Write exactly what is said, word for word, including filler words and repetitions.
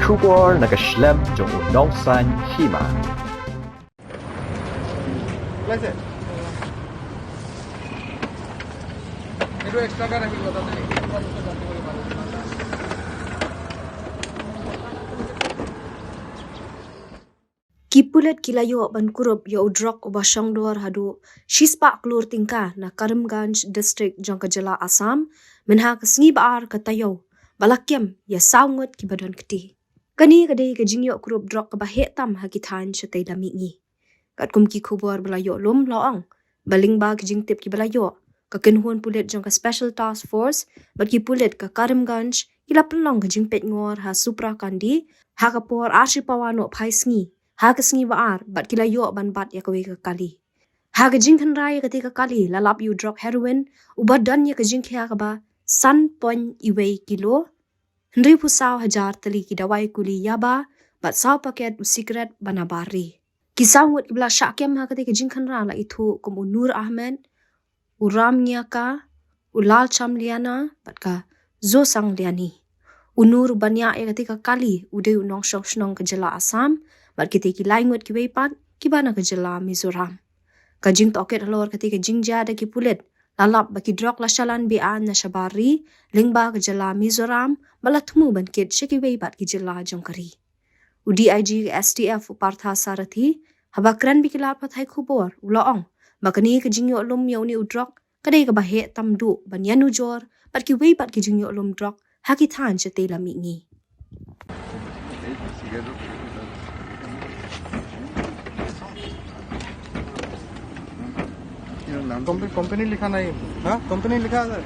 Khubor na ka shlem jong u nongsan hima. Ki pulit ki la ïoh ban kurup ïa u drok uba shongdor haduh shispah klur tyngka na Karimganj district jong ka jylla Assam mynha ka sngi ba ar ka taïew, ba la kem ïa saw ngut kiba don kti. Kane ka dei ka jingïoh kurup drok kaba heh tam ha ki thaiñ shatei la mihngi. Katkum ki khubor ba la ïoh lum la ong ba lyngba ki jingtip kiba la ïoh, ka kynhun pulit jong ka Special Task Force bad ki pulit ka Karimganj ki la pynlong ka jingpeit ngor ha Supra Kandi ha ka por ar shi pawa nohphai sngi ha ka sngi ba ar, bad ki la ïoh ban bat ïa kawei ka kali. Ha ka jingkhynra ïa katei ka kali la lap ïa u drok heroin uba don ïa ka jingkhia kaba san point iwei kilo, hynriewphew saw hajar tylli ki dawai kuli yaba bad saw paket u sikret ba na bar ri. Ki saw ngut kiba la shah kem ha katei ka jingkhynra la ithuh kum u Nur Ahmed, u Ram Ngiaka, u Lal Chamliana bad ka Zosang Liani. U Nur uba ñiah ïa katei ka kali u dei u nongshong shnong ka jylla Assam bad kitei ki lai ngut kiwei pat kiba na ka jylla Mizoram. Ka jingtohkit halor katei ka jingjia da ki pulit la lap ba ki drok la shalan be-aiñ na shabar ri lyngba ka jylla Mizoram, ba la thmu ban kit sha kiwei pat ki jylla jong ka ri. U D I G ka S T F u Partha Sarathi, haba kren bad ki lad pathai khubor, u la ong ba kane ka jingïoh lum ïa une u drok ka dei kaba heh tam duh ban ïanujor bad kiwei pat ki jingïoh lum drok ha ki thaiñ shatei la mihngi. कंपनी कंपनी लिखा नहीं। हाँ, कंपनी लिखा है सर।